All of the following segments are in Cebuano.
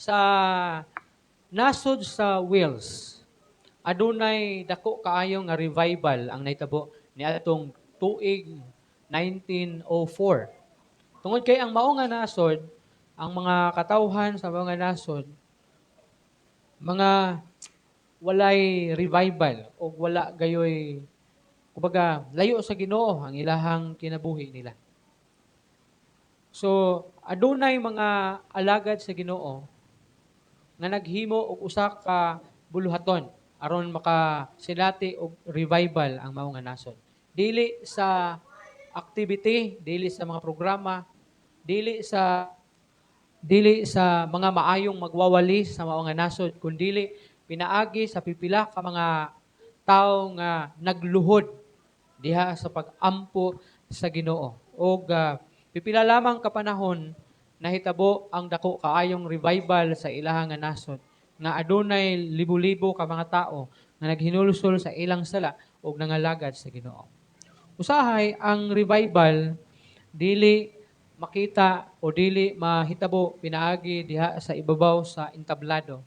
Sa nasod sa Wales, adunay dako kaayo nga revival ang nahitabo niadtong tuig 1904. Tungod kay ang mao nga nasod, ang mga katawhan sa mga nasod, mga walay revival o wala gayoy, kumbaga, layo sa Ginoo ang ilahang kinabuhi nila. So, adunay mga alagad sa Ginoo nga naghimo og usa ka buluhaton aron makasinati og revival ang mao nga nasod. Dili sa activity, dili sa mga programa, dili sa mga maayong magwawali sa mao nga nasod, kundili pinaagi sa pipila ka mga tawo nga nagluhod diha sa pag-ampo sa Ginoo. Og pipila lamang ka panahon, nahitabo ang dako kaayong revival sa ilahang nga nasod nga adunay libo-libo ka mga tao nga naghinulsol sa ilang sala ug nangalagad sa Ginoo. Usahay ang revival dili makita o dili mahitabo pinaagi diha sa ibabaw sa entablado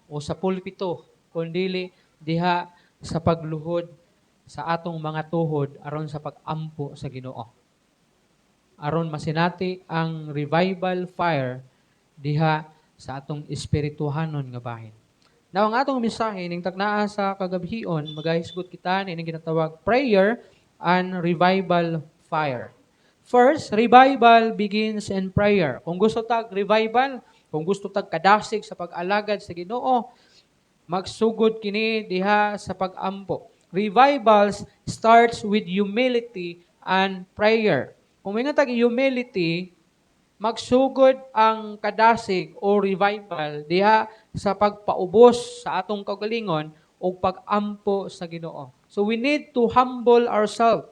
o sa pulpito, kundili diha sa pagluhod sa atong mga tuhod aron sa pag-ampo sa Ginoo, aron masinati ang revival fire diha sa atong espirituhanon nga bahin. Now, ang atong mensahe ning taknaa sa kagabhion, magahisgot kita nining ginatawag prayer and revival fire. First, revival begins in prayer. Kung gusto tag revival, kung gusto tag kadasig sa pag-alagad sa Ginoo, magsugod kini diha sa pag-ampo. Revivals starts with humility and prayer. Kung may tag humility, magsugod ang kadasig o revival diha sa pagpaubos sa atong kaugalingon o pag-ampo sa Ginoo. So we need to humble ourselves.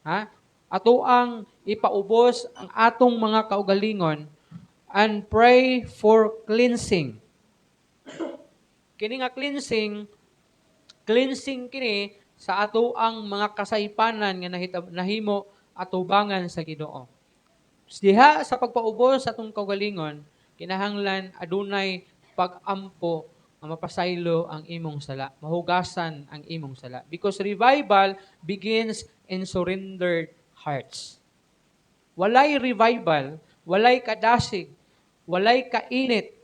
Ha? Ato ang ipaubos ang atong mga kaugalingon and pray for cleansing. Kini nga cleansing, cleansing kini sa ato ang mga kasaypanan nga nahimo atubangan sa Ginoo. Diha sa pagpaubos sa atong kaugalingon, kinahanglan adunay pag-ampo nga mapasaylo ang imong sala, mahugasan ang imong sala. Because revival begins in surrendered hearts. Walay revival, walay kadasig, walay kainit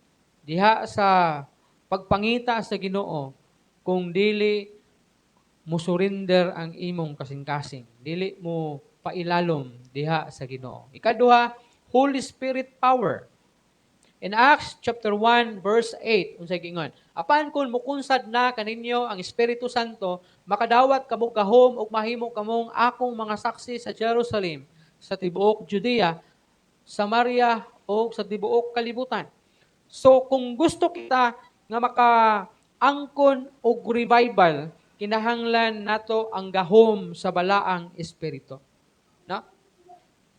diha sa pagpangita sa Ginoo kung dili mo surrender ang imong kasing-kasing, dili mo pailalom diha sa Ginoo. Ikaduha, Holy Spirit power. In Acts chapter 1 verse 8, unsay giingon? "Apan kung mukunsad na kaninyo ang Espiritu Santo, makadawat kamo gahom ug mahimo kamong akong mga saksi sa Jerusalem, sa tibuok Judea, Samaria ug sa tibuok kalibutan." So kung gusto kita nga makaangkon og revival, kinahanglan nato ang gahom sa Balaang Espiritu. No?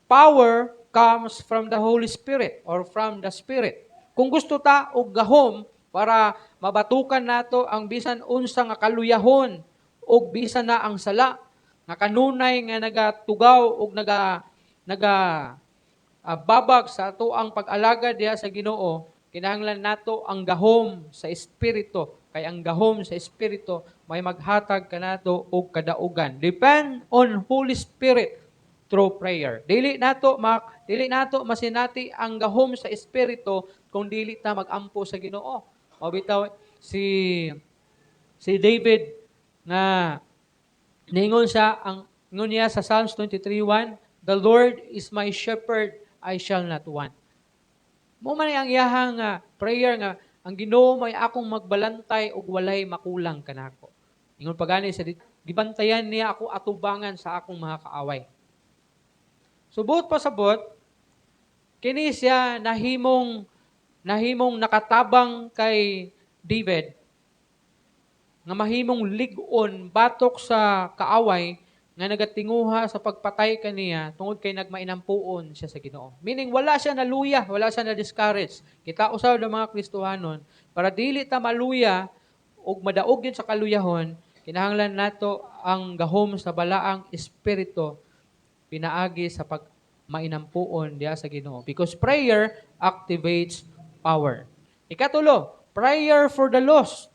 Power comes from the Holy Spirit or from the Spirit. Kung gusto ta og gahom para mabatukan nato ang bisan unsa nga kaluyahon og bisan na ang sala nga kanunay nga nagatugaw og naga naga babag sa ato ang pag-alagad diha sa Ginoo, kinahanglan nato ang gahom sa Espiritu, kay ang gahom sa Espiritu may maghatag kanato og kadaugan. Depend on Holy Spirit through prayer. Dili nato masinati ang gahom sa Espiritu kung dili ta magampo sa Ginoo. Mao bitaw si David nga ningon siya, ang ingon niya sa Psalms 23:1, "The Lord is my shepherd, I shall not want." Mao man ang iyahang prayer nga ang Ginoo may akong magbalantay ug walay makulang kanako. Ingon pa gani sa gibantayan niya ako atubangan sa akong mga kaaway. So buot pasabot, kini siya nahimong nakatabang kay David nga mahimong lig-on batok sa kaaway nga nagatinguha sa pagpatay kaniya tungod kay nagmainampuon siya sa Ginoo. Meaning wala siya naluya, wala siya na-discourage. Kita usab ng mga Kristohanon, para dili ta maluya ug madaog yun sa kaluyahon, kinahanglan nato ang gahom sa Balaang Espiritu pinaagi sa pag mainampuon diha sa Ginoo. Because prayer activates power. Ikatulo, prayer for the lost.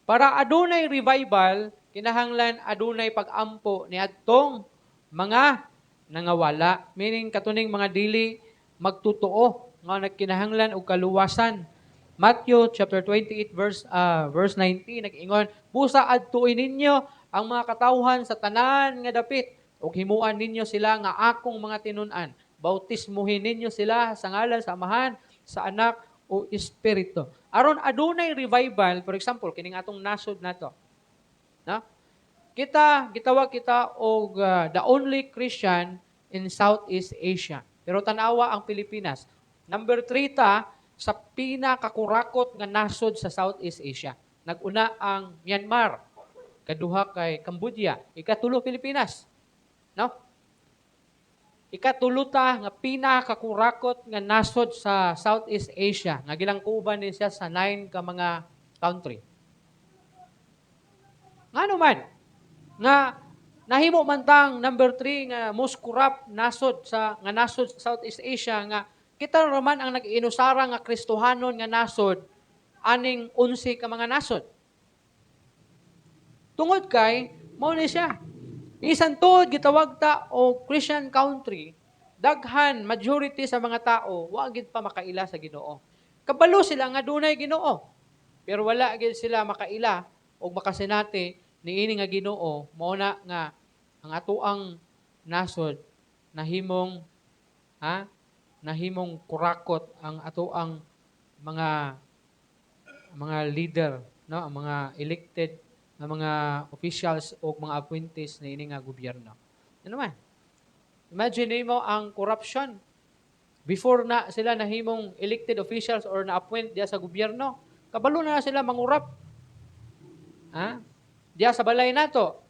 Para adunay revival, kinahanglan adunay pag-ampo niadtong mga nangawala. Meaning katuning mga dili magtotoo nga nagkinahanglan og kaluwasan. Matthew chapter 28 verse 19 nag-ingon, "Busa adtuin ninyo ang mga katawhan sa tanan nga dapit ug himuan ninyo sila nga akong mga tinun-an. Bautismuhin ninyo sila sa ngalan sa Amahan, sa Anak o Espiritu." Aron adunay revival, for example, kining atong nasod nato. No? Kita gitawag kita og the only Christian in Southeast Asia. Pero tanawa ang Pilipinas. Number 3 ta sa pinakakurakot nga nasod sa Southeast Asia. Nag-una ang Myanmar, kaduha kay Cambodia, ikatulo Pilipinas. No? Ikatulo ta nga pinakakurakot nga nasod sa Southeast Asia nga gilangkuban ni siya sa 9 ka mga country. Ngano man nga nahimo man tang number 3 nga most corrupt nasod sa Southeast Asia nga kita raman ang nag-inusara nga Kristohanon nga nasod aning 11 ka mga nasod? Tungod kay mao ni siya. Bisan tuod gitawag ta og Christian country, daghan, majority sa mga tao wa gid pa makaila sa Ginoo. Kabalo sila nga dunay Ginoo, pero wala gid sila makaila og makasinati niini nga Ginoo. Mao na nga ang atoang nasod nahimong kurakot ang atoang mga leader, no, ang mga elected nga mga officials o mga appointees niini nga gobyerno. Ano man? Imagine mo ang corruption. Before na sila nahimong elected officials or na-appoint diya sa gobyerno, kabalo na sila mangurap. Ha? Diya sa balay nato.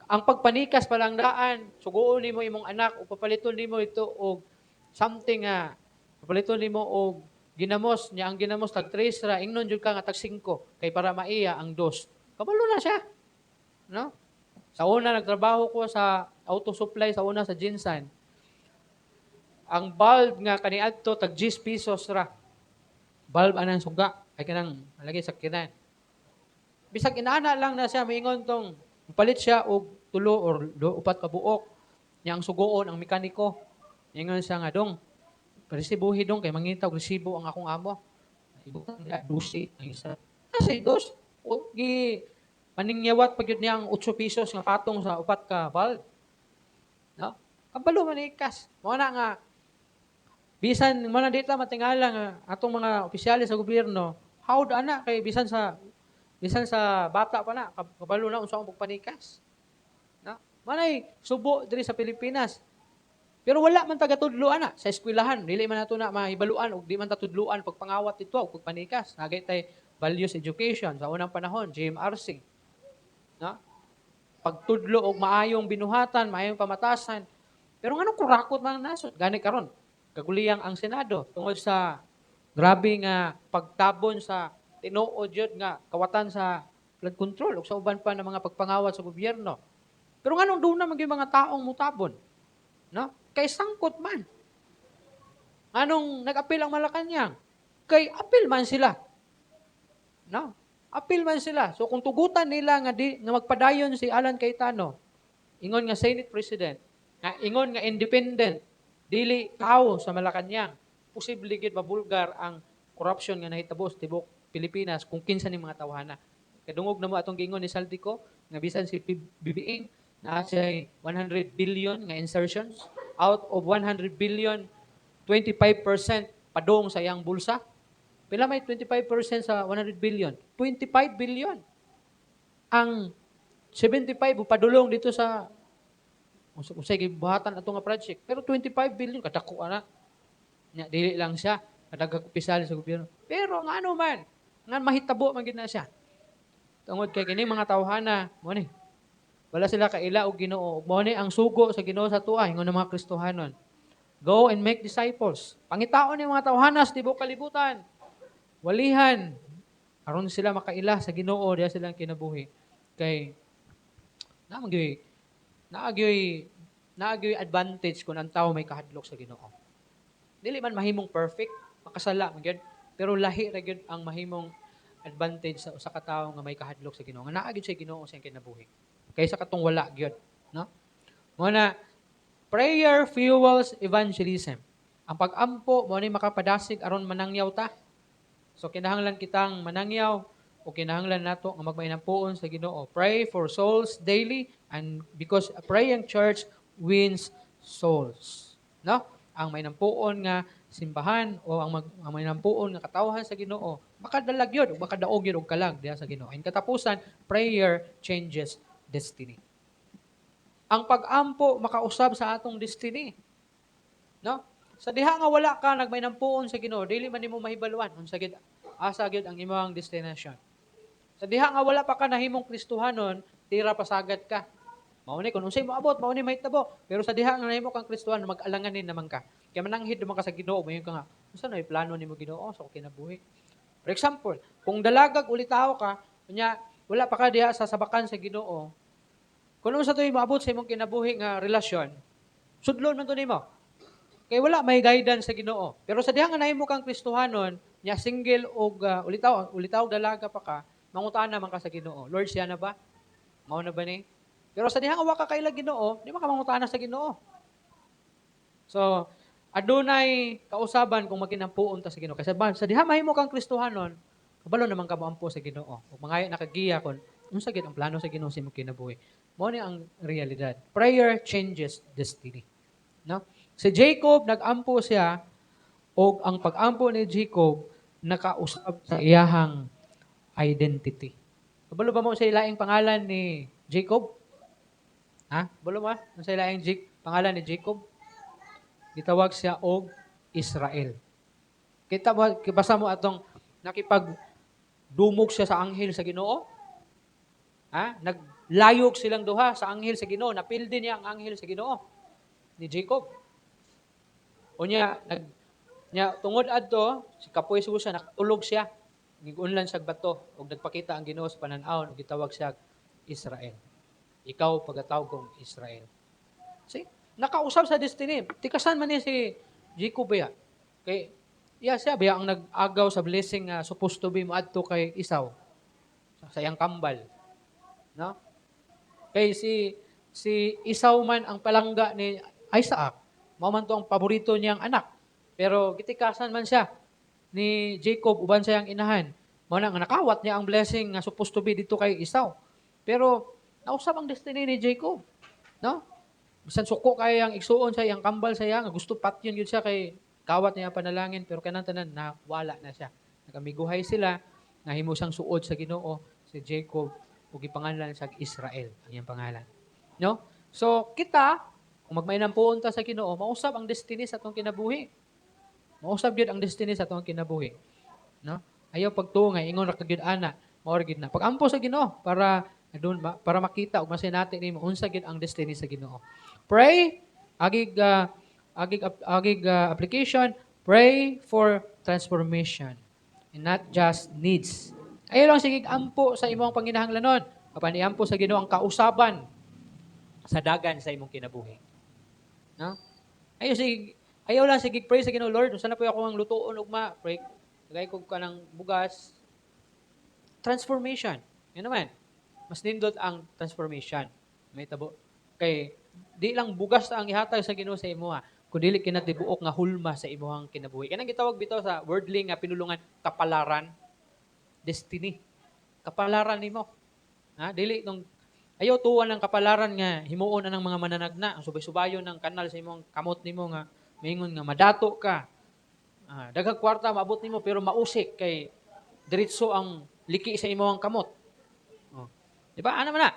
Ang pagpanikas pa lang daan, suguon nimo imong anak o papaliton nimo ito og something nga papaliton nimo og ginamos niya, ang ginamos tag 3 ra, ingnon jud ka nga tag 5 kay para maiya ang dos. Kabalo na siya. No? Sa una nagtrabaho ko sa auto supply sa una sa GenSan. Ang bulb nga kaniadto tag 10 pesos ra. Bulb anang suga ay kanang malagay sa kinan. Bisag inana lang na siya, maingon tong palit siya og tulo or upat ka buok. Nya ang sugoon ang mekaniko. Ingon siya nga, "Dong, resibuhi dong kay mangita og resibo ang akong amo." Ibutang niya 12 ang isa. Kasi dos o, gi paningyawat pa gyud niya ang 8 pesos nga patong sa upat ka bulb. No? Kabalo man ikas. Mao na nga bisan mo na dita matingala nga atong mga opisyales sa gobyerno, how ana kay bisan sa bata pa na kabalo na unsa ang pagpanikas. No? Manay subo diri sa Pilipinas. Pero wala man tagatudlo ana sa eskwelahan, dili man nato na mahibaluan og di man tatudluan pagpangawat dito og pagpanikas. Nagay tay values education sa unang panahon, GMRC. No? Pagtudlo og maayong binuhatan, maayong pamatasan. Pero nganong kurakot man ang nasod? Gani karon, kaguliyang ang Senado tungod sa grabe nga pagtabon sa tinuod jud nga kawatan sa flood control ug sa uban pa ng mga pagpangawat sa gobyerno. Pero nganong doon na magyud mga taong mutabon? No? Kay sangkot man. Anong nag-apil ang Malacanang? Kay apil man sila. No? Apil man sila. So kung tugutan nila nga di nga magpadayon si Alan Cayetano, ingon nga Senate President, nga ingon nga independent, dili tao sa Malacanang, posible gid mabulgar ang corruption nga nahitabo sa tibuok Pilipinas kung kinsa ni mga tawhana. Kadungog na mo atong giingon ni Zaldy Co nga bisan si BBM naa siya 100 billion nga insertions. Out of 100 billion, 25% padong sa iyang bulsa. Pila may 25% sa 100 billion? 25 billion. Ang 75 padulong dito sa unsay gibuhatan ato nga project. Pero 25 billion kadako ana. Nya dili lang siya kadaghang opisyal sa gobyerno. Pero ngano man, nga mahitabo man gid na siya. Tungod kay kini mga tawhana, mo ni. Wala sila kaila og Ginoo. Mao ni ang sugo sa Ginoo sa atoa ingon ng mga Kristohanon. "Go and make disciples." Pangitaon ni mga tawhana sa tibuok kalibutan. Walihan aron sila makaila sa Ginoo diha silang kinabuhi. Kay naa gyoy advantage kung ang tao may kahadlok sa Ginoo. Dili man mahimong perfect, makasala man gyud. Pero lahi ra gyud ang mahimong advantage sa usa ka tawo nga may kahadlok sa Ginoo. Nga naa gyud sa Ginoo sa iyang kinabuhi kaysa katong wala gyud, no? Mao na prayer fuels evangelism. Ang pag-ampo mao ni makapadasig aron manangyaw ta. So kinahanglan kitang manangyaw o kinahanglan nato nga magmainampuon sa Ginoo. Pray for souls daily and because a praying church wins souls. No? Ang mainampuon nga simbahan o ang mainampuon nga katawhan sa Ginoo, makadalag yun, o makadaog yun og kalag diha sa Ginoo. In katapusan, prayer changes destiny. Ang pag-ampo makausab sa atong destiny. No? Sa diha nga wala ka nagmainampuon sa Ginoo, dili man nimo mahibaluan unsa gid, asa gyud ang imong destination. Sa diha nga wala pa ka nahimong Kristohanon, tira pasagad ka. Mao ni kung unsay moabot, mao ni mahitabo. Pero sa diha nga nahimo kang Kristohanon, mag-alanganin naman ka. Kaya mananghid naman ka sa Ginoo, moingon ka nga, "Unsa na plano nimo, Ginoo, sa akong kinabuhi?" For example, kung dalagag ulitawo ka, unya wala pa ka diha sa sabakan sa Ginoo, kung unsa to'y moabot sa imong kinabuhi nga relasyon, sudlon man to nimo. Kay wala may guidance sa Ginoo. Pero sa diha nga nahimo kang Kristohanon, nya single og ulitaw, ulitaw dalaga pa ka, mangutana man ka sa Ginoo. "Lord, siya na ba? Mao na ba ni?" Pero sa diha nga wa ka kaila Ginoo, di man ka mangutana sa Ginoo. So, adunay kausaban kung maginampuon ta sa Ginoo. Kasi ba, sa diha mahimo kang Kristohanon, kabalo naman ka moampo sa Ginoo. Ug mangayo na kagiya kon unsa gid ang plano sa Ginoo sa imong kinabuhi. Mao ni ang realidad. Prayer changes destiny. No? Si Jacob, nag-ampo siya og ang pag-ampo ni Jacob nakausab sa iyahang identity. Kabalo ba mo sa ilaing pangalan ni Jacob? Ha? Kabalo mo sa ilaing pangalan ni Jacob? Gitawag siya og Israel. Kita mo, kibasa mo atong nakipag dumog siya sa anghel sa Ginoo. Ha? Naglayog silang duha sa anghel sa Ginoo. Napildi niya ang anghel sa Ginoo ni Jacob. Unya nag nya tungod adto si kapoy siya, nakatulog siya. Gigunlan siya bato ug nagpakita ang Ginoo sa panan-awon ug gitawag siya Israel. "Ikaw pagatawag kong Israel." See? Nakausab sa destiny. Tikasan man ni si Jacob ba? Kay iya siya ba ang nag-agaw sa blessing nga supposed to be moadto kay Esau sa iyang kambal. No? Kay si Esau man ang palangga ni Isaac. Mao man to ang paborito niyang anak. Pero gitikasan man siya ni Jacob uban sa iyang inahan. Mao na nga nakawat niya ang blessing nga supposed to be dito kay Esau. Pero nausab ang destiny ni Jacob. No? Bisan suko kay ang igsuon sa iyang kambal sa iya nga gusto patyon gyud siya kay kawat niya panalangin, pero kanang tanan na wala na siya. Nagamiguhay sila, nahimo siyang suod sa Ginoo si Jacob ug gipangalan siya Israel ang iyang pangalan. No? So kita kung magmainampuon ta sa Ginoo, mausab ang destiny sa atong kinabuhi. Mausab gyud ang destiny sa atong kinabuhi. No? Ayaw pagtuo nga ingon ra ka gyud ana, mao ra gyud na. Pag-ampo sa Ginoo para adun para makita ug masinati nimo unsa gyud ang destiny sa Ginoo. Pray agig application, pray for transformation and not just needs. Ayaw lang sige ampo sa imong panginahanglanon. Apan iampo sa Ginoo ang kausaban sa dagan sa imong kinabuhi. No? Ayaw lang sige pray sa Ginoo, "Lord, unsa na po ako ang lutuon ugma?" Pray lagay ko ka ng bugas. Transformation. Yan naman. Mas nindot ang transformation. May tabo. Kay di lang bugas ang ihatag sa Ginoo sa imoha, kundi dili kinatibuok nga hulma sa imong kinabuhi. Kanang gitawag bitaw sa worldly nga pinulungan, kapalaran, destiny. Kapalaran nimo. Ha? Dili nung ayaw tuwa ng kapalaran nga himuon na ng mga mananagna, ang subay-subayon ng kanal sa imong kamot nimo nga maingon nga madato ka. Ah, daghang kwarta maabot nimo pero mausik kay diretso ang liki sa imong kamot. Oh. Di ba? Ano man na?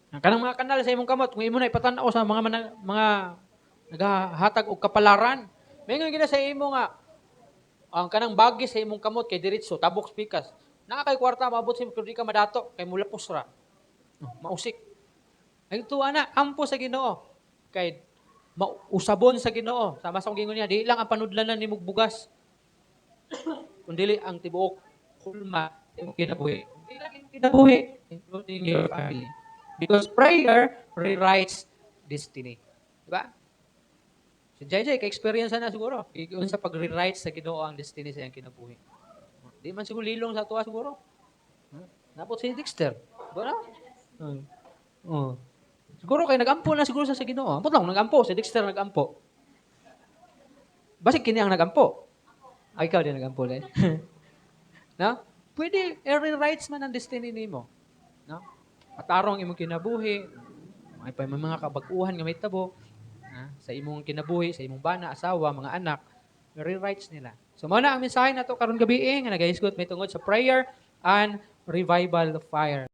Ang kanang mga kanal sa imong kamot, kung imo na ipatan-aw sa mga nagahatag og kapalaran, maingon gina sa imo nga ang kanang bagi sa imong kamot kay diretso tabok sa pikas. Naa kay kwarta maabot sa imo pero di ka madato kay mulapos ra. Oh, mausik. Ay tuwa na ampo sa Ginoo kay mausabon sa Ginoo. Sama sa akong gingon niya, di lang ang panudlanan nimo bugas, kundi ang tibuok hulma sa imong kinabuhi. Di lang imong kinabuhi, including your family. Because prayer rewrites destiny. Diba? Si JJ, ka-experience na siguro. Unsa pag-rewrite sa Ginoo ang destiny sa iyang kinabuhi. Di man siguro lilong sa tuwa siguro. Napot si Dexter. Ba na? Oh. Siguro kay nagampo na siguro sa Ginoo. Ambot lang nagampo si Dexter, nagampo. Basig kini ang nagampo. Ay, ikaw din nagampo din. No? Pwede i-rewrites man ang destiny nimo. No? Matarong imong kinabuhi, may pa may mga kabag-uhan nga mahitabo sa imong kinabuhi, sa imong bana, asawa, mga anak, rewrites nila. So mao na ang mensahe nato karon gabi nga nagahisgot may tungod sa prayer and revival fire.